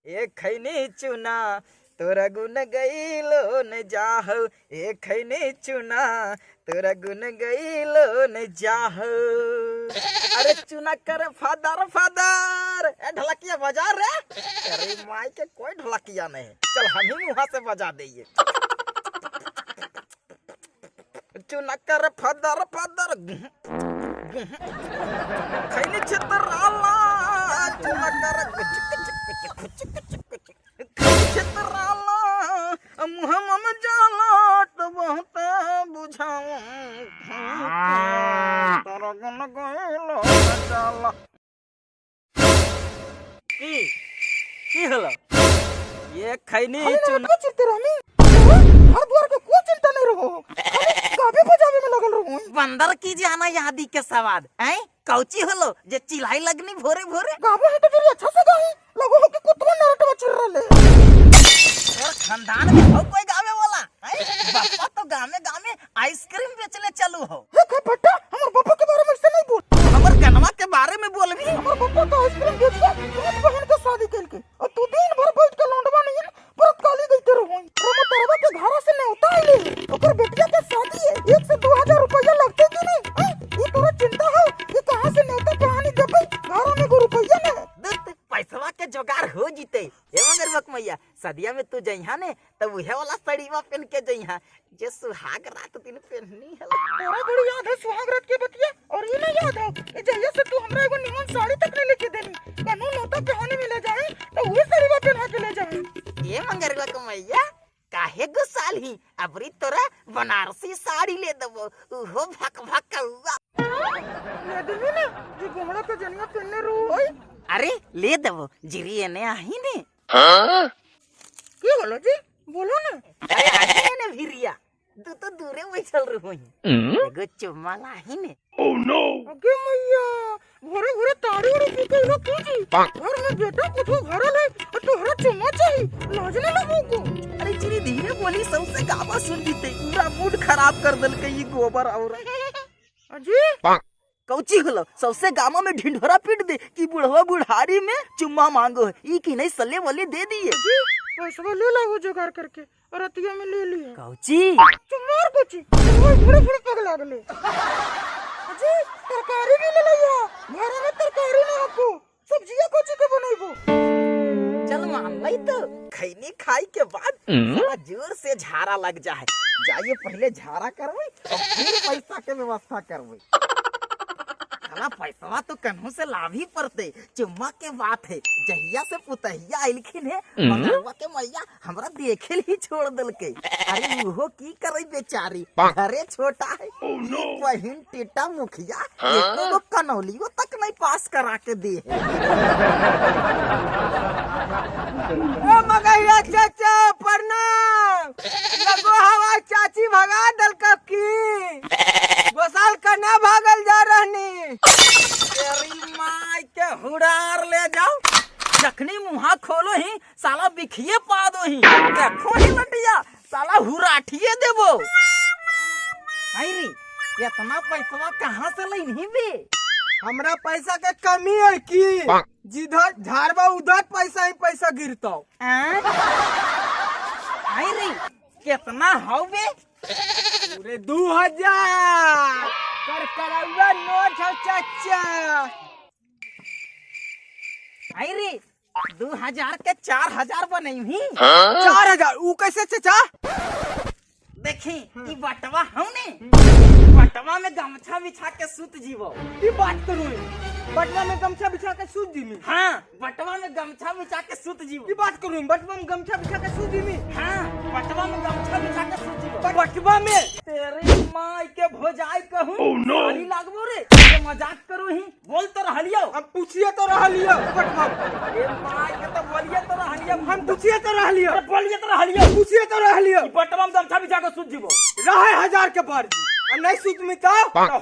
ए खैनी चुना तोरा गुन गईलो न जाहो, ए खैनी चुना तोरा गुन गईलो न जाहो। अरे चुना कर फादर फादर, ए ढलकिया बजा रे। अरे माई के कोई ढलकिया नहीं, चल हम ही वहां से बजा देंगे। चुना कर फादर फादर खैनी छितराला, चुना कर छितराला मुँह में जाला तो बहुत बुझाऊं तोरा गुन गईलो न जाला। की की हलो ये खैनी चुना चिंता रहनी हर द्वार के कोई चिंता नहीं रहो, गावे बजावे में लगल रहो। बंदर की जाना यादी के सवाद हैं कौची हलो जे चिल्लाई लगनी भोरे भोरे। गावे है तो फिर अच्छा से गाई लगो हो कि कुतवा नरटवा चिर रहले। और खानदान में हो कोई गावे वाला हैं? बापा तो गामे गामे आइसक्रीम बेचले चलू हो। हे खे फट्टा, हमर बापा के बारे में ऐसे नहीं बोल। हमर गनवा के बारे में बोलबी। हमर बापा तो आइसक्रीम बेच के बहुत बहन के शादी कइल के और तू दिन भर बैठ के लौंडवा नहीं परत काली गईते रहो। रमतरवा के घरा से न्योता आइले, ओकर बेटिया के शादी है, 1 से 2000 रुपया लगते कि नहीं? ई तोरा चिंता हो कि कहां से न्योता कहानी देबे, घरा में को रुपया नहीं। दुत पैसवा के जुगाड़ हो जीते। ए मगर बक मैया सदिया में तू जइहा ने तब उहे वाला साड़ीवा पहन के जइहा जे सुहाग रात दिन पहननी है। तोरा बड़ी याद है सुहाग रात के बतिया और ये नहीं याद है कि जइया से तू हमरा एगो निमन साड़ी तक नहीं लेके देनी, कनु नोता पहने में ले जाए तो उहे साड़ीवा पहना के ले जाए। ए मगर बक मैया काहे गुस्साल ही, अबरी तोरा बनारसी साड़ी ले देबो उहो भक भक कौआ ले देबी ने जे गोमड़ा के जनिया पहनले रोई। अरे ले देबो जिरी एने आही ने। हां की होलो जी बोलो ना। अरे आही ने भिरिया तू तो दूरे बैठल रहोही, एगो चुम्मा लाही ने। ओह नो अगे मैया भोरे भोरे ताड़ी उड़ी पी के लो की जी, घर में बेटा कुछ भरल है और तोहरा चुम्मा चाहिए, लाज न लगो को। अरे जिरी धीरे बोली सबसे गावा सुन जीते पूरा मूड खराब कर देलके ई गोबर और अजी कौची होलो सबसे गामा में ढिंढोरा पीट दे कि बुढ़वा बुढ़ारी में चुम्मा मांगो ई की नहीं सले वले दे दिए। जी पैसा ले लाओ जुगाड़ करके और अतिया में ले लिया। कौची चुम्मा और कौची भोरे भोरे पगला गेले। जी तरकारी भी ले लिया, घर में तरकारी ना आपको सब्जियां कौची के बनाइबो। चल मान लई तो खैनी खाई के बाद थोड़ा जोर से झाड़ा लग जाए, जाइए पहले झाड़ा करबे और फिर पैसा के व्यवस्था करबे। साला पैसवा तो कन्हू से लाभी पड़ते, चुम्मा के बात है। जहिया से पुतहिया आइलखिन है मगरवा के मैया हमरा देखे ही छोड़ दलके। अरे उहो की करे बेचारी, घरे छोटा है। oh, no. बहिन टेटा मुखिया एको गो कनौलियो तक नहीं पास करा के दे है। ओ मगहिया चाचा प्रणाम। लगो हवा चाची भगा दलका की गोसाल कना भागल जा रहनी। तेरी माई के हुड़ार ले जाओ, जखनी मुहा खोलो ही साला बिखिए पा दो ही, देखो ही लटिया साला हुराठिए देबो। अरे इतना पैसा कहाँ से लइनी बे? हमरा पैसा के कमी है की जिधर झाड़बा उधर पैसा ही पैसा गिरतो। अरे कितना हौ बे? पूरे 2000 कर करौआ नोट हो चाचा। अरे 2000 के 4000 बनई। 4000 ऊ कैसे चाचा? देखी ई बटवा हौ ने, बटवा में गमछा बिछा के सुत जीवो। ई बात करू बटवा में गमछा बिछा के सुत जीमी? हाँ बटवा में गमछा बिछा के सुत जीवो। ई बात करू बटवा में गमछा बिछा के सुत जीमी? हाँ बटवा में गमछा बिछा के सुत जीवो। बटवा में तेरे माई के भोजाई कहूं। oh, no. गाली लागबो रे ये मजाक करू ही बोल तो रहलियो। हम पूछिए तो रहलियो बटवा ए माई के तो बोलिए तो रहलियो। हम पूछिए तो रहलियो। अरे बोलिए तो रहलियो। पूछिए तो रहलियो। बटवा में गमछा बिछा के सुत जीवो। रहे 1000 के बार और नहीं सुत में तो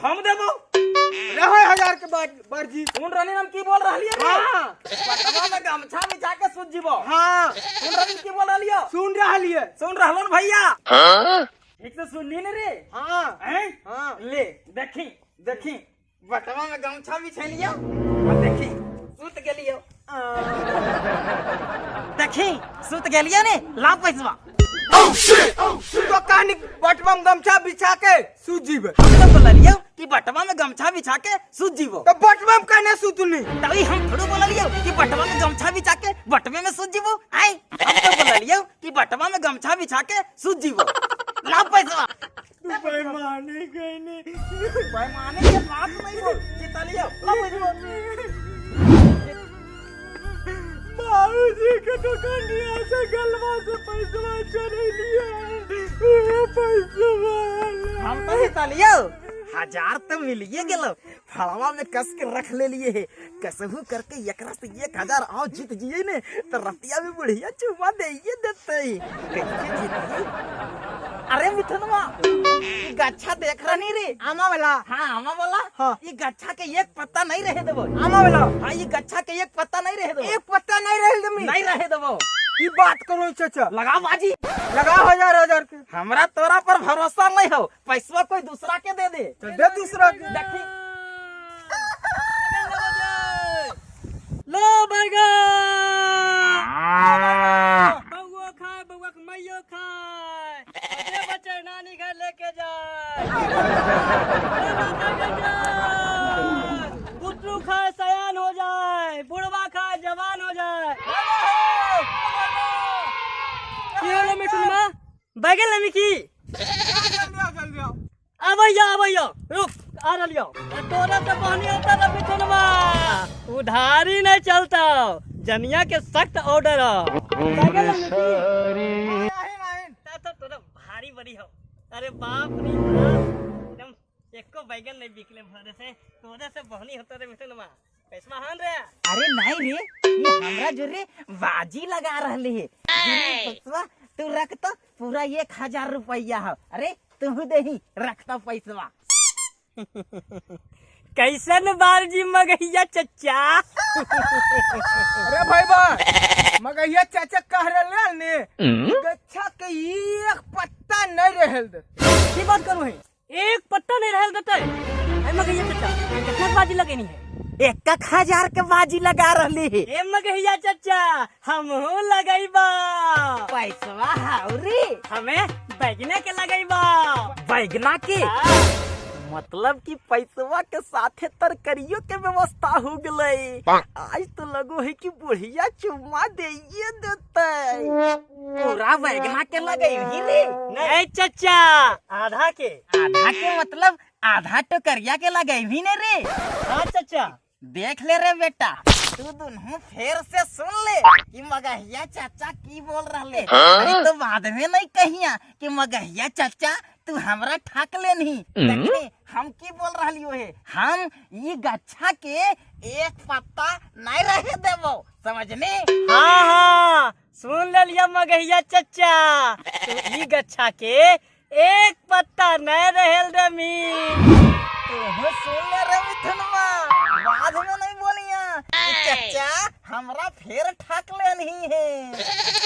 हम देबो। रहे 1000 के बार जी। सुन रहनी हम की बोल रहलियो रे? हां बटवा में गमछा बिछा के सुत जीवो। हां सुन रहनी की बोल रहलियो? सुन रहलियो। सुन रहलन भैया? हां ठीक से सुनली ने रे? हां हैं? हां ले देखी देखी बटवा में गमछा बिछैलियो और देखी सुत गेलियो। देखी सुत गेलिए ने, ला पैसवा। तो कहानी बटवा में गमछा बिछा के सूत जीबे। हम तो बोललियो कि बटवा में गमछा बिछा के सूत जीबो। तो बटवा में कहने सुतनी? तभी हम थोड़ो बोललियो कि बटवा में गमछा बिछा के बटवे में सूत जीबो। आए हम तो बोललियो कि बटवा में गमछा बिछा के सूत जीबो। ला पैसवा। बेईमानी कइनी। बेईमानी के बात नहीं बोल, जीतलियो, ला पैसवा। बाबूजी के दुकानिया से गलवा से पैसवा चोरैलिए, पैसवा। हम तो जीतलियो, 1000 तो मिलिए गेलो, फड़वा में कस के रख ले लिए है। कसहू करके एकरा से 1000 आओ जीत जिए ने तो रतिया भी बुढ़िया चुमा दे देते। कैसे जीतिए? अरे मिथुनवा, ये गच्छा देख रहा नहीं रे? आमा वाला। हाँ आमा वाला। हाँ। ये गच्छा के एक पत्ता नहीं रहे देबो। आमा वाला। हाँ ये गच्छा के एक पत्ता नहीं रहे देबो। एक पत्ता नहीं रहे देबो। नहीं रहे देबो। ये बात करो चाचा। लगाओ बाजी। लगाओ 1000 1000 के। हमरा तोरा पर भरोसा नहीं हो, पैसवा कोई दूसरा के दे दे। तो दे दूसरा के। देखी लो बर्गर, बउआ खाए, बउआ के मैयो खाए, जे बच्चे नानी घर लेके जाए, बुतरू खाए सयान हो जाए, बुढ़वा खाए जवान हो जाए। की होलो मिठुनमा? बैगन लेमी की? आबैया आबैया, रुक आ रहियो। तोरा से बहनी होता ना मिठुनमा, उधारी नहीं चलता, जनिया के सख्त ऑर्डर हो। बैगन लेमी की? तो तोरा भारी बड़ी हो। अरे बाप रे बाप, एकदम एको बैगन नहीं बिकले भरे से, तोरे से बहनी होता रे मिठुनमा। पैसा हान रे। अरे नहीं रे, ये हमरा जो रे बाजी लगा रहले है। पैसवा तू रख तो पूरा 1000 रुपया हो। अरे तू देही रखता पैसवा। कैसन बाजी मगहिया चचा? अरे भाई बा, मगहिया चाचा कह रहे ने गच्छा के एक पत्ता नहीं रहल दे। की बात करू है? एक पत्ता नहीं रहल देते। अरे मगहिया चचा कितना बाजी लगेनी है? 1000 के बाजी लगा रहली है। ए मगहिया चचा हमहू लगैबा पैसवा। हाउरी हमें बैगना के लगैबा। बैगना के? मतलब कि पैसवा के साथे तरकरियों के व्यवस्था हो गई। आज तो लगो है कि बुढ़िया चुम्मा दे देते। पूरा बैगना के लगैबी रे? नहीं चचा आधा के। आधा के मतलब आधा टोकरिया के लगैबी ने रे? हाँ चचा। देख ले रे बेटा, तू दोनों फेर से सुन ले कि मगहिया चाचा की बोल रहे। अरे तो बाद में नहीं कहिया कि मगहिया चाचा तू हमरा ठक ले नहीं। देखे हम की बोल रही है, हम ये गच्छा के एक पत्ता नहीं रहे देबो, समझने? हाँ हाँ सुन ले लिया मगहिया चचा, तू ये गच्छा के एक पत्ता नहीं रहे देमी। तू सुन ले रे मिथुनवा, बाद में नहीं बोलिया कि चचा हमरा फेर ठक ले नहीं है।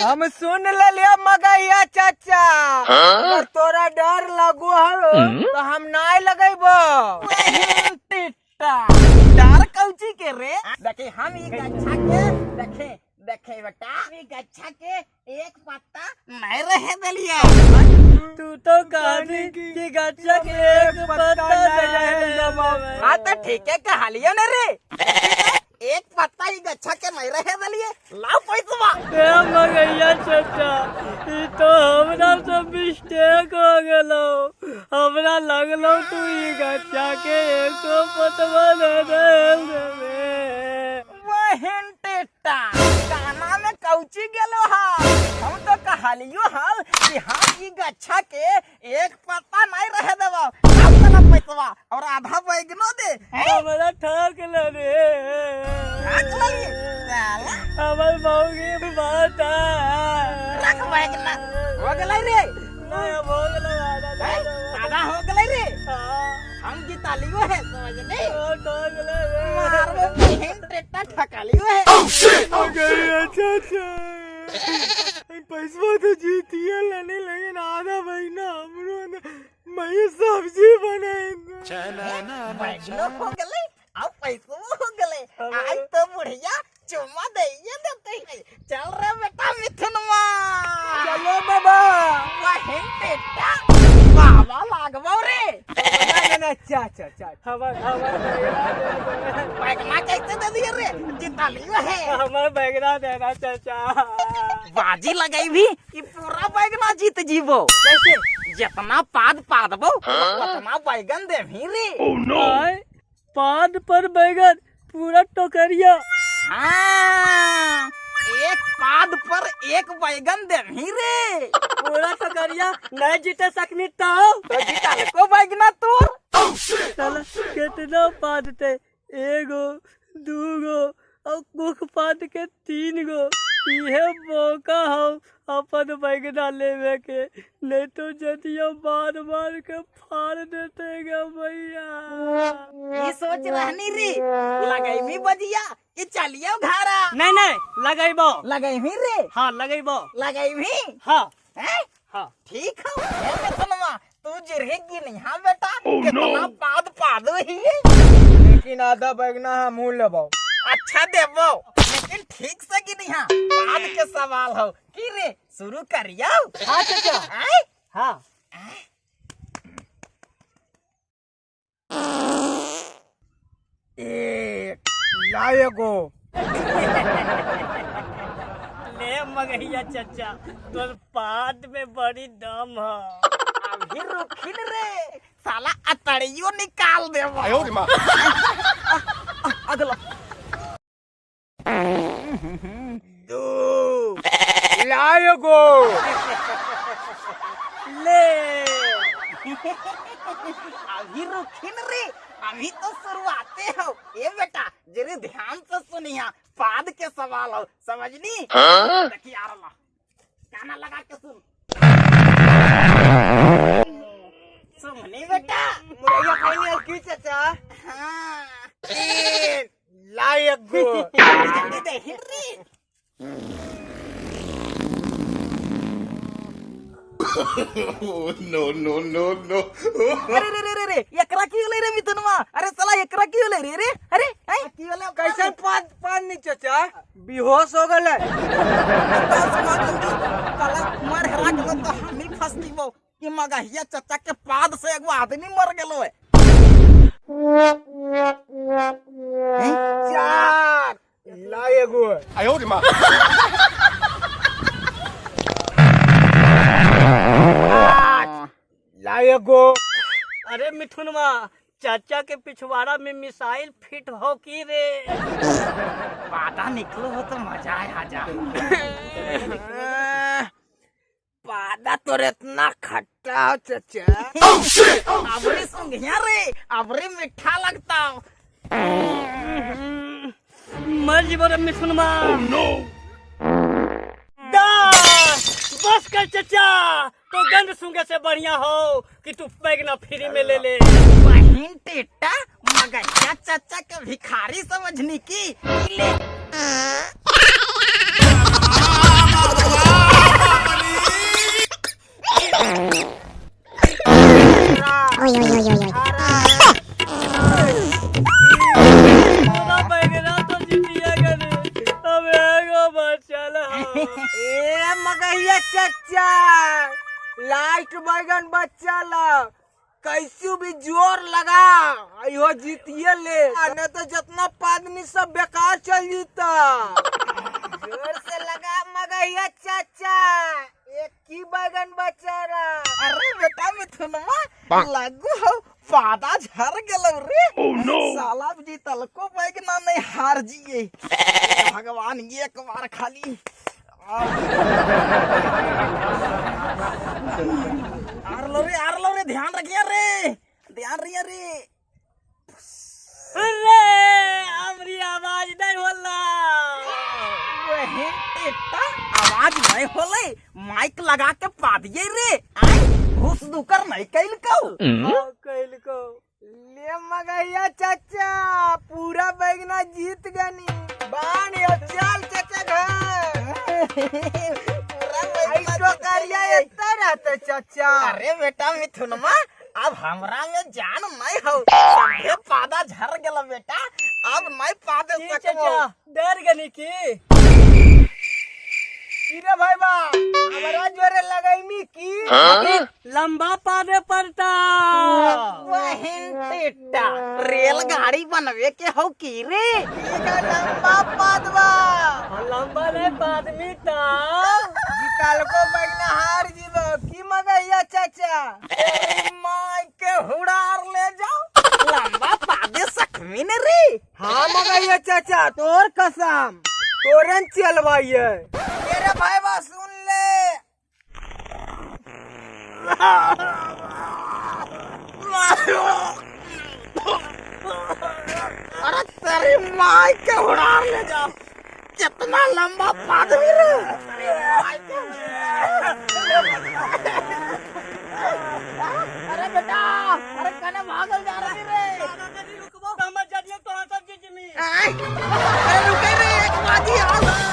हम सुन ले लिया मगहिया चाचा, अगर तोरा डर लगो हो तो हम नहीं लगैबो। डर कौची के रे? देखे हम ये गच्छा के, देखे देखे बेटा, ये गच्छा के एक पत्ता नहीं रहे देलिया। तू तो कहानी कि गच्छा के एक पत्ता नहीं रहे देबो। हाँ तो ठीक है कहालियो न रे, एक पत्ता ही गच्छा के नहीं रहे दलिए। लाओ पैसवा। ए मगहिया चाचा ई तो हमरा से मिस्टेक हो गेलो, हमरा लगलो तू ई गच्छा के एको पतवा नहीं रहे देबे। बहन टेटा काना में कौची गेलो हाल। हम तो कहालियो हाल कि हम ई गच्छा के एक पत्ता नहीं रहे देबो। लाओ तना पैसवा और आधा बैगनो दे। हमरा ठक ले रे। ठक ले साला, हमर मौगी बात रख बैगना। हो गेलै रे? नहीं हो गेलै आधा। आधा हो गेलै रे? हम जीतालियो है, समझने? ठक ले रे। मारबो बहन टेटा, ठकालियो है। मगहिया चाचा पैसवा तो जीतिए लेने, लेकिन आधा महीना हमरो मैं सब्जी बनाए। बैगनो हो गेलै अब पैसो हो गेलै। आज तो बुढ़िया चुम्मा दे देते। चल रे बेटा। अच्छा चाचा, हमर हमर बैगना दे दे। बैगना कैसे दे दिए रे? जिता लियो है। हमर बैगना देना चाचा। बाजी लगाई भी कि पूरा बैगना जीत जीवो। कैसे? जितना पाद पादबो उतना बैगन देभी रे। आय, पाद पर बैगन पूरा टोकरिया। हाँ, एक पाद पर एक बैगन देभी रे। पूरा टोकरिया नहीं जीते सकनी तो तो जीता को बैगना तोर। साला कितना पादते, एगो दूगो और कुख पाद के 3 गो। इहे मौका हो अपन बैगना लेवे के, नहीं तो जदिया मार मार के फाड़ देते गा भैया। ये सोच रहनी रे, लगाई बजिया कि चलियो घारा। नहीं नहीं लगाइबो। लगाई रे? हाँ लगाइबो। लगाई? हाँ हैं? हाँ ठीक है। मिथुनवा तू जिरहे की नहीं। हाँ बेटा, कितना पाद पादो ही। लेकिन आधा बैगना हम लेबो। अच्छा देबो, लेकिन ठीक से की नहीं। हाँ पाद के सवाल हो की रे, शुरू करियो। हाँ चाचा। आय? हाँ। एक लाएगो। ले मगहिया चाचा, तोर पाद में बड़ी दम है। अभी रुखिन रे, साला अतड़ियो निकाल देबो। अगला 2 लाएगो। ले अभी रुखिन रे, अभी तो शुरुआते हो। ए बेटा जरा ध्यान से सुनिया, पाद के सवाल हो, समझनी? देखिए आ रहा, काना लगा के सुन। सुननी बेटा? मुरैया खानी और की चाचा? हाँ। 3 लाएगो। जल्दी देखिन रे। No no no no. अरे रे रे रे रे, एकरा की होले रे मिथुनवा? अरे साला एकरा की होले रे रे? अरे हैं की होले? कैसे पाद पाद नहीं चाचा, बेहोश हो गए। साला मर हरा गेलो तो हम ही फंस जीबो कि मगहिया चाचा के पाद से एगो आदमी मर गेलो है। 4 लाएगो। 8 लाएगो। अरे मिथुनवा, चाचा के पिछवाड़ा में मिसाइल फिट हो की रे? पादा निकलो हो तो मजा आ जा। पादा तो इतना खट्टा हो चाचा। अबरे सुंघिया रे, अबरे मीठा लगता हो। मर जीवो रे मिथुनवा। बस कर चाचा, तो गंध सूंघे से बढ़िया हो कि तू बैगना फ्री में ले ले। बहिन टेटा, मगहिया चाचा के भिखारी समझनी की ले। बैगना तो जीतिया करे, अब एगो बचल हो। ए मगहिया चाचा, लास्ट बैगन बचल, कैसे भी जोर लगा इहो जीतिए ले, नहीं तो जितना पादनी सब बेकार चल जीता। जोर से लगा मगहिया चाचा, एक की बैगन बचा रहा। अरे बेटा मिथुनवा, लागू हो पादा झर गेलो रे। साला जीतल को बैगना नहीं हार जिए। भगवान एक बार खाली आर लो रे, आर लो रे, ध्यान रखिया रे, ध्यान रखिया रे। अरे हमरी आवाज नहीं होला। वही टेटा आवाज नहीं होले, माइक लगा के पा दिए रे। आई घुस दुकर नहीं कैल को। कैल को। ले मगहिया चाचा, पूरा बैगना जीत गनी। बाण चल चाचा घर। पूरा बैगना करिया इतना रहता चाचा। अरे बेटा मिथुनमा, अब हमरा में जान नहीं हो, सभे पादा झर गेल बेटा, अब नहीं पादे सकबो। डर गनी की? की रे भाई बा, हमरा जोरे लगैमी की? लंबा पादे पड़ता। बहन बेटा, रेलगाड़ी बनवे के हो की रे? एका लंबा पादवा। हाँ, लंबा नहीं पादमी ता। जीताल को बैगना हार जीबो की मगहिया चाचा? माय के हुड़ार ले जाओ, लंबा पादे सखमी ने रे। हाँ मगहिया चाचा, तोर कसम तोरन चलवाइए। मेरे भाई बा सुन ले। अरे तेरी माय के हुड़ार ले जाओ, कितना लंबा पादमी रे। अरे बेटा, अरे कने भागल जा रही रे? हमर जरिए तो सब जिजमी। अरे रुके रे, एक बाजी आ।